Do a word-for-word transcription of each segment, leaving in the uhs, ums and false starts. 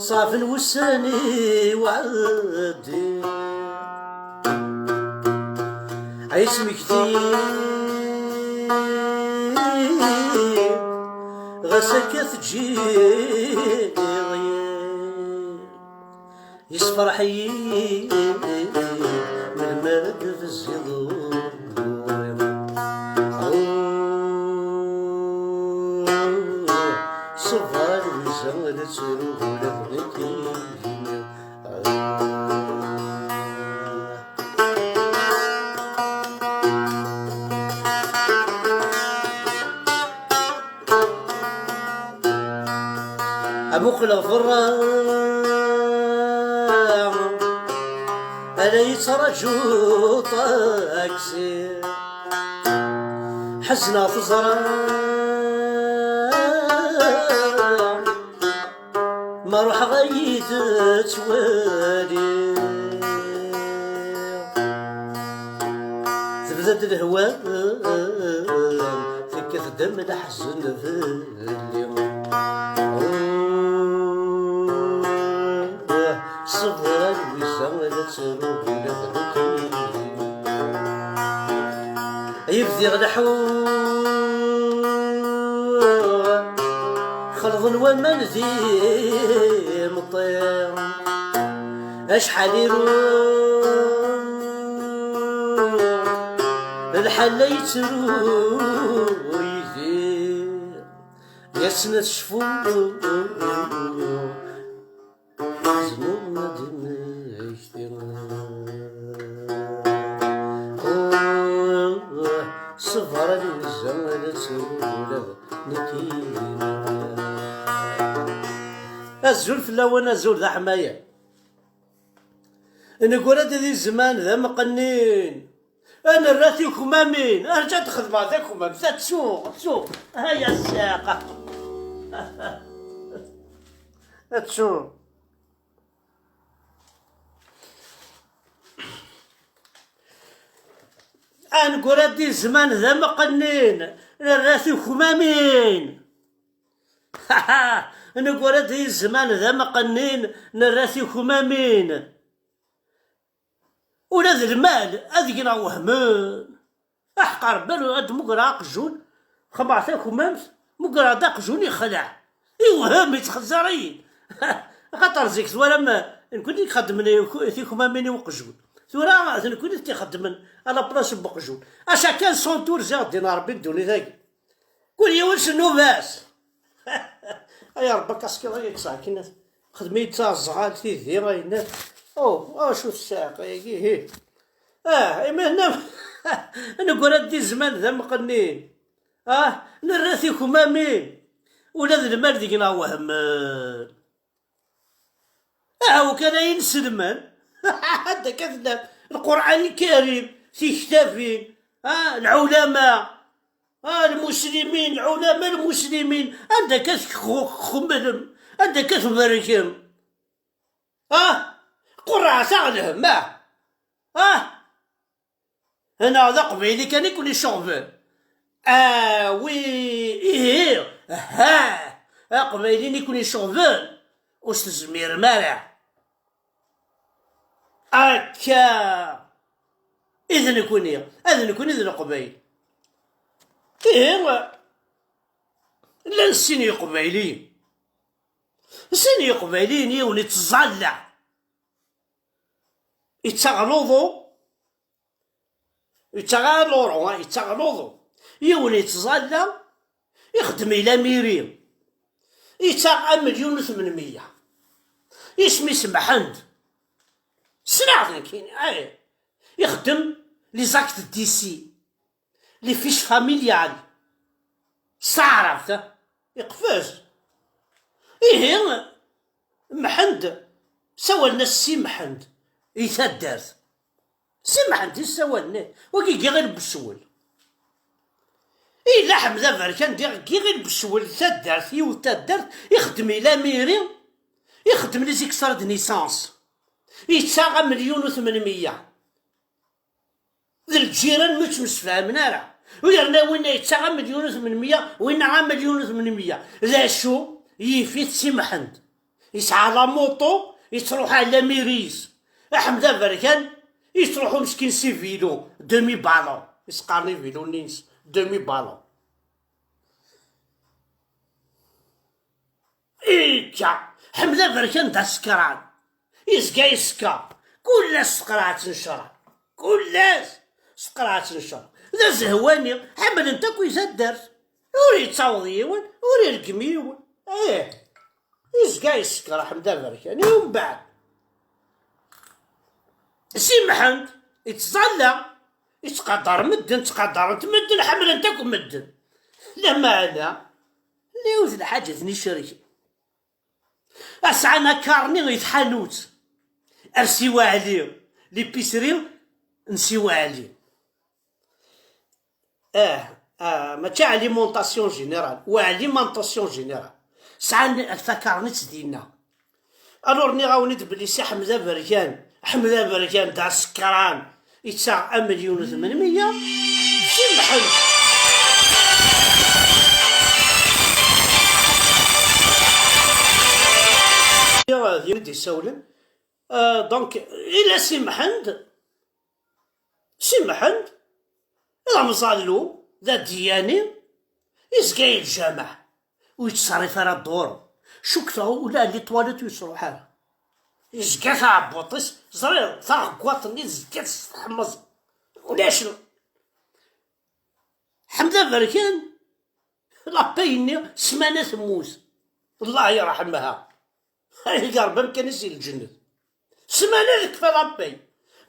Ṣafen wussan i wɛeddi, ay smekti ɣas akka teǧǧiḍ. Yessefreḥ-iyi melmi ara d-tezziḍ ɣur-i. Ṣebber a Lwiza, la ttruɣ ula d nekkini. Amuqel ɣef berra, ala yettraǧu ṭaksi. Ḥezneɣ teẓra ma ruḥeɣ ad yi-d-ttwaliɣ. Tebda-d lehwa tekkat-d am leḥzen fell-i. Ṣebber a Lwiza, la ttruɣ ula d nekkini. Ay bdiɣ leḥḥuɣ, xelḍen waman d imeṭṭi. Acḥal i ruɣ, lḥal la yettru Yidir. Yassen ad cfuɣ, zmuɣ ad d-mmektiɣ. Ṣebber a Lwiza, la ttruɣ ula d nekkini. Azul fell-awen, azul d aḥmayan. Negra-d di zzman d ameqqnin. Ad nerra tikmamin. Arǧa ad xedmeɣ takmamt. Ad tsuɣ, ad tsuɣ. Ay, a ssiɛqa. Ad tsuɣ. Ad negra-d di zzman d ameqqnin. Nerra tikmamin. Negra-d di zzman d ameqqnin. Nerra tikmamin. Ula d lmal ad gen-aɣ wehmen. Aḥeqq Rebbi, ad d-mugreɣ aqjun, xedmeɣ takmamt, mugreɣ-d aqjun, yexleɛ. Iwhem, yettxezzar-iyi. Axaṭer zik twalam, nekkni i ixeddmen tikmamin i uqjun. Tura d nekkni i t-ixeddmen à la place n uqjun. À chacun son tour, ziɣ ddin Rebbi ddunit-agi. Kul yiwen s nnuba-s. Ay Ṛebbi, kaskiḍ ay yettṣeɛkin. Xdem-iyi-d taẓɣalt tidi ay nnan. Oh, acu tessiɛqa-agi, hi. Ah, imi hna negra-d di zzman d ameqqnin. Ah, nerra tikmamin. Ula d lmal deg-neɣ wehmen. Ahaw kan ay inselmen. Anda akka tellam? Lqur'an Lkarim, tiktabin, ah, lɛulama, ah, lmuslimin, lɛulama lmuslimin. Anda akka txemmlem? Anda akka tberkem? Ah, qurɛet-aɣ lhemm, ah, ah. Neɣ d aqbayli kan i ken-iceɣben? Ah, wi, ihi, ha, aqbayli i ken-iceɣben, ur s-tezmirem ara. Akka i d nekkni, ad nekkni d Leqbayel. Ihi, llan sin yeqbayliyen. Sin yeqbayliyen, yiwen ittẓalla, ittaɣ luḍu, Yettaɣ aluru, ha, yettaɣ luḍu. Yiwen yettẓalla, ixeddem i lamiri. Yettaɣ amelyun u tmenmiyya. Isem-is Mḥend. Ssneɣ-t nekkini, ay. Ixeddem les actes d'ici, les fiches familiales. S taɛrabt, ha? Iqfez. Ihi, Mḥend, sawalen-as Si Mḥend i taddart. Si Mḥend i ssawalen, eh, wagi giɣ i lbeswel. Yella Ḥmed Aberkan diɣ giɣ i lbeswel taddart, yiwet taddart, ixeddem i lamiri, ixeddem les extraits de naissance. Yettaɣ amelyun u tmenmiyya. D lǧiran mi ur ttemsefhamen ara. U yerna winna yettaɣ amelyun u tmenmiyya, winna amelyun u tmenmiyya. D acu yif-it Si Mḥend? Yesɛa la moto, yettruḥ ar la mairie-s. Aḥmed Aberkan yettruḥu meskin si vélo, demi ballon. Isqarni vélo-nni-ines, demi ballon. Ikka, Ḥmed Aberkan d asekran. Izga yeskeṛ. Kul ass s tqerɛet n ccṛab. Kul ass s tqerɛet n ccṛab. D azehwani, ḥemmlen-t akk i taddart. Ur yettaweḍ yiwen, ur ireggem yiwen. Ih, izga yeskeṛ Ḥmed Aberkan. I umbeɛd, Si Mḥend yettẓalla, yettqadar medden, ttqadaren-t medden, ḥemmlen-t akk medden. Lameɛna, yiwet n lḥaǧa ten-icerken. A sɛan akarni i tḥanut, ar Si Waɛli, l'épicerie n Si Waɛli. Ah, ah, mačči alimentation générale, wa alimentation générale. Sɛan takarnit dinna. Alors, nniɣ-awen-id belli Si Ḥmed Aberkan, Ḥmed Aberkan d asekran, yettaɣ amelyun u tmenmiyya, Si Mḥend. D yiwen i d-isawlen. Euh, donc, ila Si Mḥend, Si Mḥend, d amẓallu, d adiyani, yezga i lǧameɛ, ur yettṣerrif ara dduṛ. Cukkteɣ ula les toilettes ur yettruḥ ara. Yezga taɛebbuḍt-is, ẓriɣ, taɣeggaṭ-nni tezga testeḥmeẓ. Ulac. Ḥmed Aberkan, la paye-nni, ssmana temmut. Allah yerḥemha. Ay Ṛebbi, amkan-is i lǧennet. Ssmana tekfa la paye.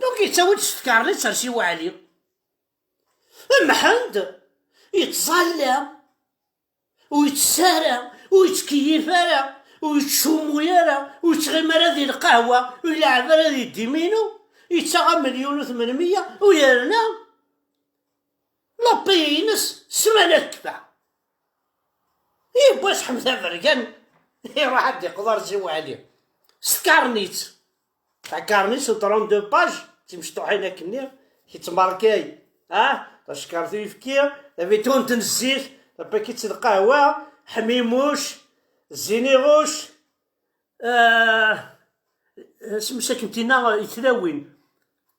Donc yettawi-d s tkarnit ar Si Waɛli. Mḥend yettẓalla, ur yettess ara, ur yettkeyyif ara, ur yettcummu ara, ur yettɣimi ara di lqahwa, ur ileɛɛeb ara di ddiminu, yettaɣ amelyun u tmenmiyya, u yerna la paye-ines ssmana tekfa. Yiwwas Ḥmed Aberkan iruḥ ad d-iqḍer Si Waɛli s tkarnit. Takarnit n trente-deux pages, timecṭuḥin akkenni, yettmarkay. Ah, tacekkart uyefki, tabitunt n zzit, tapakit n lqahwa, ḥmimuc, ziniɣuc, ah, asmi akken tina i tlawin,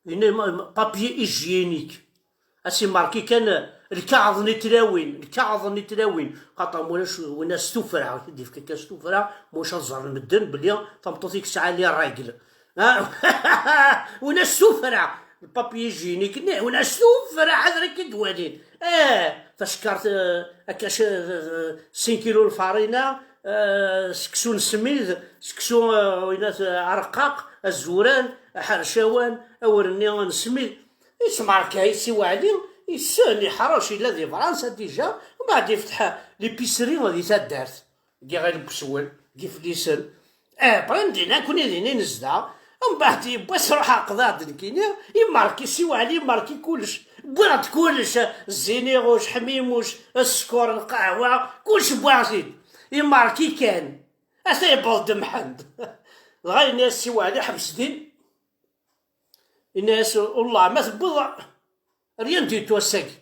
yenna ma-, ma-, papier hygiénique. As imarki kan, eh, lkaɣeḍ n tlawin, lkaɣeḍ n tlawin. Xaṭer ma ulac win as tufra, i d-yefka kan s tufra, ma ulac ad ẓren medden belli tameṭṭut i yesɛa les règles. Ah, win as tufra, le papier hygiénique, ne, win as tufra, ḥader akka d-walin. Eh, tacekkart, eh, akka c-, eh, sin kilo lfarina, eh, seksu n smid, seksu, eh, win at, eh, arqaq, azuran, aḥercawan, awren-nni n smid. Yettmarka-yi Si Waɛli, yessen, yeḥrec, yella di Fransa déjà, mbeɛd yefteḥ l'épicerie di taddart, deg iɣil n Uswel, deg Iflisen. Eh, bɣan dinna, nekkni din i nezdeɣ. Mbeɛd yiwwas ruḥeɣ qḍiɣ-d nekkini, imarki Si Waɛli, imarki kullec. Wwiɣ-d kullec, zziniɣuc, ḥmimuc, sskeṛ, lqahwa, kullec wwiɣ-t-id. Imarki kan. Ata yewweḍ-d Mḥend. Dɣa yenna-yas Si Waɛli, ḥbes din. Yenna-yas, wellah, ma tewweḍ, rien du tout ass-agi.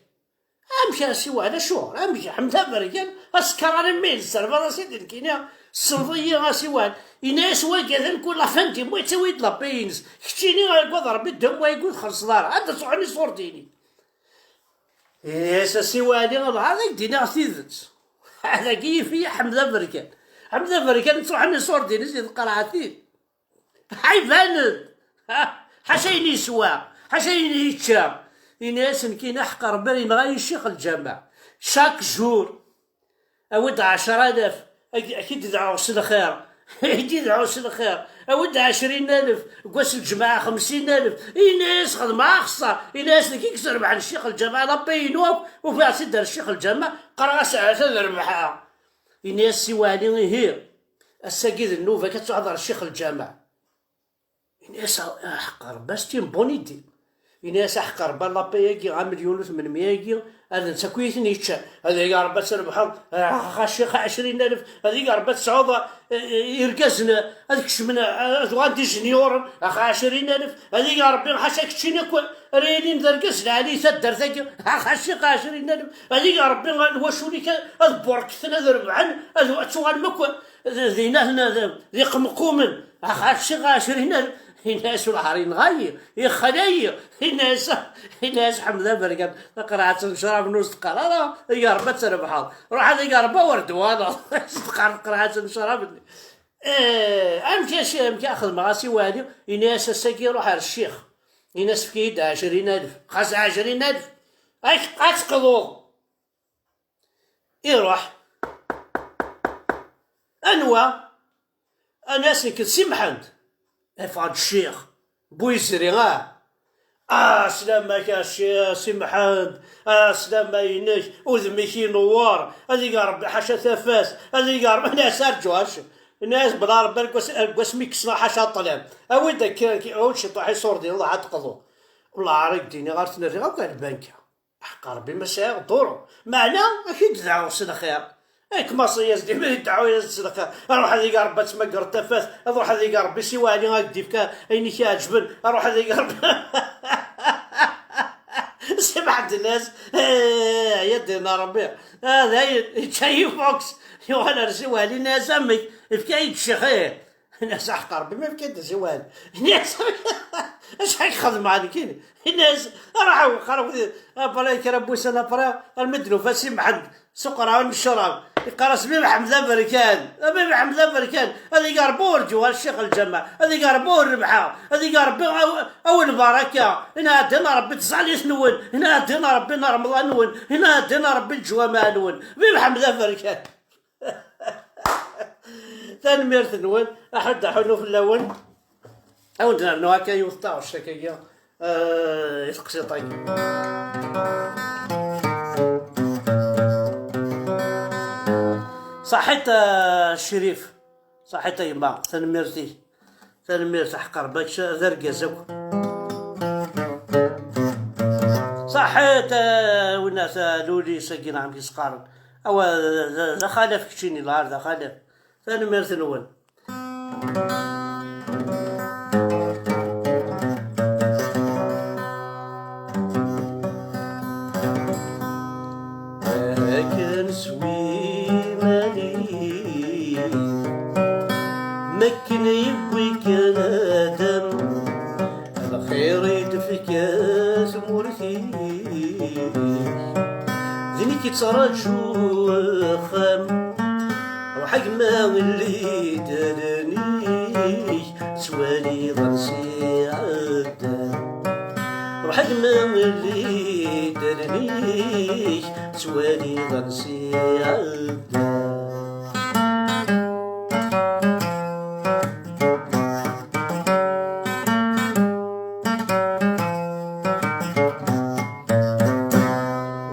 Amek a Si Waɛli, acuɣer? Amek, Ḥmed Aberkan, asekran mi yesserbaḍ-as-id nekkini, tessneḍ-iyi a Si Waɛli. Yenna-yas, wagi atan kul la fin du mois yettawi-d la paye-ines. Keččini, agad Rebbi, deux mois-agi ur txellṣeḍ ara. Ad d-truḥem iṣurdiyen. Yenna-yas a Si Waɛli, lɛaḍ ak-d-iniɣ tidet. Dagi yif-iyi Ḥmed Aberkan. Ḥmed Aberkan ttruḥen iṣurdiyen-is di tqerɛet-in. Iban-d! Ha, ḥaca ayen yeswa, ḥaca ayen yečča. Yenna-yas nekkini ḥeqq Rebbi yenɣa-yi ccix lǧameɛ. Chaque jour, awi-d ɛecra alaf, ak-, ak-id-dɛuɣ s lxir. Ak-id-dɛuɣ s lxir. Awi-d ɛecrin alef, deg wass n lǧemɛa xemsin alef. Yenna-yas xedmeɣ axeṣṣar. Yenna-yas nekk i yesrebḥen ccix lǧameɛ, la paye-inu akk, ufiɣ-tt-id ar ccix lǧameɛ, qqareɣ-as ahat ad rebḥeɣ. Yenna-yas Si Waɛli ihi, ass-agi d nnuba-k ad truḥeḍ ar ccix lǧameɛ. Yenna-yas, aḥeqq Rebbi, c'est une bonne idée. Yenna-yas, aḥeqq Rebbi, la paye-agi, amelyun u tmenmiyya-agi, ad netta akk i ten-yeččan. Ad yeg Rebbi ad trebḥeḍ, ax a ccix, ɛecrin alef. Ad yeg Rebbi ad tesɛuḍ, eh, eh, irgazen, ad kecmen, eh, ad uɣalen d ijenyuren, ax ɛecrin alef. Ad yeg Rebbi, ḥaca keččini akk ara yilin d argaz lɛali i taddart-agi, ax a ccix, ɛecrin alef. Ad yeg Rebbi lwacul-ik ad burkten, ad rebḥen, ad, ad tuɣalem akk d, d, d, d iqemqumen. Ax-, ax-, aciɣ ɛecrin alef. Yenna-as: "Wellah ar yenɣa-yi, yexla-yi." Yenna-as, yenna-as Ḥmed Aberkan: "Taqerɛet n ccrab n ur s-teqqar ara, ay Ṛebbi ad trebḥeḍ. Ruḥ ad, ay Ṛebbi, ur d-twalaḍ." Teqqar taqerɛet n ccrab-nni. Eh, amek a ci-, amek a xedmeɣ a Si Waɛli? Yenna-as: "Ass-agi ruḥ ar ccix. Yenna-as efk-iyi-d ɛecrin alef." Xas ɛecrin alef, ak-, ad teqḍuḍ. Iruḥ. Anwa? Anas nekk d Si Mḥend. Iffeɣ-d ccix. Bu yezri, ah. Ah, sslam-ak a cci-, Si Mḥend. Ah, sslam-a-inek. Udem-ik inewwer. Ad ig Ṛebbi ḥaca tafat. Ad ig Ṛebbi, nnas arǧu a cci. Nnas bla Ṛebbi, deg wass, deg wasmi i kkesneɣ ḥaca ṭṭlam. Awi-d akka, awi-d ciṭuḥ iṣurdiyen, ad teqḍu. Wellah ar ak-d-iniɣ ar ten-rriɣ akk ar lbanka. Ḥeqq Ṛebbi ma sɛiɣ duru. Meɛna, ad k-id-dɛuɣ s lxir. Ak maṣi-yas dima idɛu-yas s lxir. Ruḥ ad ig Ṛebbi ad tmagreḍ tafat. Ruḥ ad ig Ṛebbi Si Waɛli ad k-d-ifk ayen i k-iɛeǧben. Ruḥ ad ig Ṛebbi. Si Mḥend Nnas, eh, ya ddin Ṛebbi. Ah, dayen, yečča-yi Fox. Yuɣal ar Si Waɛli, nnas amek? Ifka-yi-d ccix, eh. Ini-as: "Aḥeqq Ṛebbi, ma ifka-d asiwal." Ini-as: "Acu i k-xedmeɣ nekkini?" Ini-as: "Ruḥ a wexxer, a wid, abra kra n wussan abra, armi d-nufa Si Mḥend s uqerɛun n ccrab." Iqqar-as: "Mmi Mḥend d aberkan, a Mmi Mḥend d aberkan, ad ig Ṛebbi ur ǧuɣ a ccix lǧameɛ, ad ig Ṛebbi ur rebḥeɣ, ad ig Ṛebbi aw-, aw lbaraka, inɛeddan Ṛebbi tẓallit-nwen, inɛeddan Ṛebbi n Ṛemḍan-nwen, inɛeddan Ṛebbi leǧwameɛ-nwen, Mmi Mḥend d aberkan." Tanemmirt-nwen, aḥud aḥunu fell-awen. Ad wen-d-nernu akka yiwet taɣect akkagi, eh, i teqsiṭ-agi. Ṣaḥit, eh, Crif. Ṣaḥit a yemma, tanemmirt-ik. Tanemmirt, aḥeqq Ṛebbi, kečč d argaz akk. Ṣaḥit, eh, winna ta Luli, sagi neɣ amek i s-qqaren. Awa, d, d, d axalaf keččini, lɛar d axalaf. Tanemmirt-nwen. Akken s wiman-ik, makken yewwi kan Adam, lxir i d-tefka tmurt-ik. D nekk i ttraǧu axxam, ruḥ a gma lli d allen-ik, tettwaliḍ ansi ɛeddan. Ruḥ a gma lli d allen-ik, tettwaliḍ ansi ɛeddan.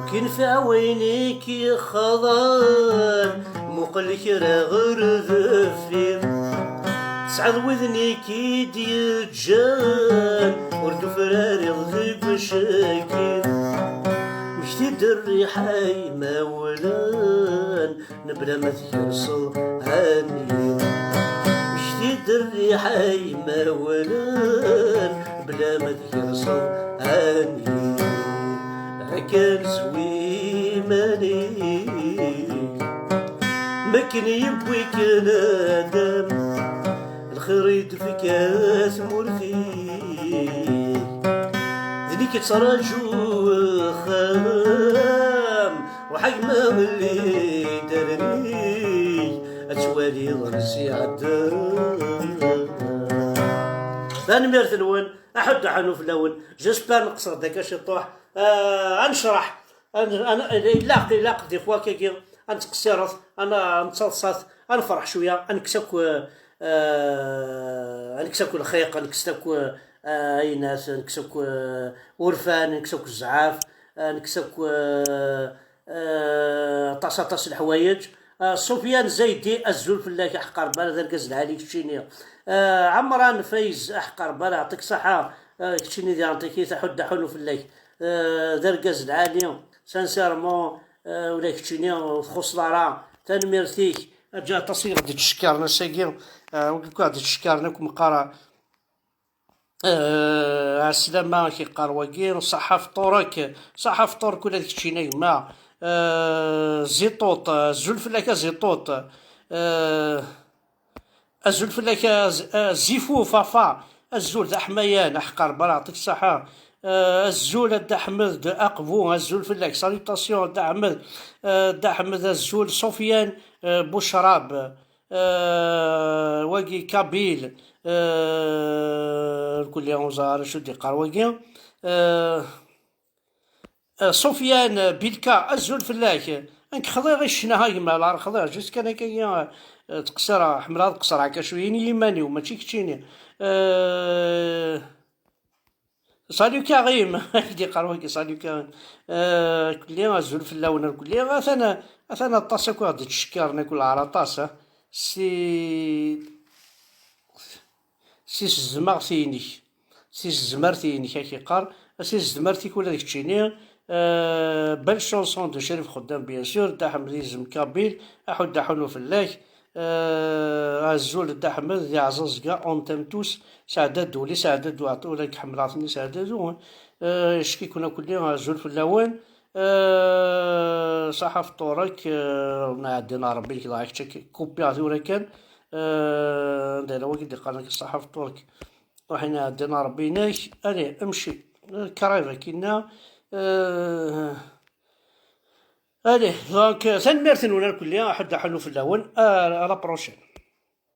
Ur k-yenfiɛ wayen i k-ixḍan, muqel kra ɣer deffir. Tesɛiḍ widen i k-id-yeǧǧan, ur d-ufrariɣ deg ucekkiḍ. Mmekti-d rriḥa imawlan, nebla ma tgerseḍ ɛemmi. Mmekti-d rriḥa imawlan, nebla ma tgerseḍ ɛemmi. Akken s wiman-ik, makken yewwi-k nadam, lxir i d-tefka tmurt-ik. D nekk i ttraǧu axxam, ruḥ a gma lli d allen-ik, ad twaliḍ ansi ɛeddan. Tanemmirt-nwen, aḥuddu aḥunu fell-awen. J'espère neqseɣ-d akka ciṭuḥ. Ah, ad necreḥ. Ad n-, ad n-, ilaq, ilaq des fois akkagi ad nettqessiret, ad n-, ad nettaḍsat, ad nefreḥ cwiya, ad nekkes akk, eh, ad nekkes akk lxiq, ad nekkes akk, eh, aynas, ad nekkes akk, eh, urfan, ad nekkes akk zzɛaf, ad nekkes akk, eh, eh, aṭas, aṭas n leḥwayeǧ. Eh, Sofiane Zaydi, azul fell-ak, aḥeqq Rebbi, d argaz lɛali keččini. Eh, Ɛemran Fayez, aḥeqq Rebbi, yeɛṭik ṣṣeḥḥa, eh, keččini diɣen takit, aḥuddu aḥunu fell-ak. Eh, d argaz lɛali, sincèrement, eh, ula keččini ur txuṣṣeḍ ara. Tanemmirt-ik, aǧa aṭas i ɣ-d-ittcekkaren ass-agi, eh, wigi akk i ɣ-d-ittcekkaren akk meqqar, eh, ɛeslama, k-iqqar wagi, ṣaḥa fṭur-ik, ṣaḥa fṭur-ik ula d keččini a gma. Eh, Ziṭuṭ, eh, azul fell-ak a Ziṭuṭ. Eh, azul fell-ak a Z-, a Zifu Fafa. Azul d aḥmayan, aḥqar bara, yɛṭik ṣṣeḥḥa. Eh, azul a Dda Ḥmed d Aqbu, azul fell-ak. Salutations a Dda Ḥmed. Eh, Dda Ḥmed, azul. Sofiane, eh, Bouchrab. Eh, wagi Kabyle. Eh, mkul ur ẓriɣ ara acu d-iqqar wagi. Eh, Eh, Sofiane, eh, Bilka, azul fell-ak. Nekk xḍiɣ i ccna a gma, la xḍiɣ, juste kan akka, eh, teqsir, ḥemmleɣ ad qesreɣ akka cwiya, ini yiman-iw, mačči keččini. Eh, salut Karim, ak-d-iqqar wagi, salut Karim. Eh, kulli azul fell-awen, kulli. Atan, atan aṭas akk i ɣ-d-ittcekkiren, akk lɛar aṭas, eh. Si, si tzemreḍ-inek. Si tzemreḍ-inek, ak-iqqar, si tzemreḍ-ik ula d keččini. Euh, belle chanson de Cherif Khuddam, bien sûr, Dda Ḥmed izem Kabyle, aḥud aḥunu fell-ak. Euh, azul Dda Ḥmed, d iɛẓaẓga, on t'aime tous, Saɛdadu, li Saɛdadu, ula k-ḥemmleɣ-ten, Saɛdadu. Euh, icki-ken akk-nni, azul fell-awen. Euh, ṣaḥa fṭur-ik, euh, nɛeddi neɣ Rebbi, nekk dɣa kečč kupiɣ tura kan. Euh, anda yella wagi d-iqqaren akka, ṣaḥa fṭur-ik. Ruḥ inɛeddi neɣ Rebbi inek. Allez, amci. Kraib akkinna. Euh, allez, donc, tanemmirt-nwen irkelli, aḥud aḥunu fell-awen. À, à la prochaine.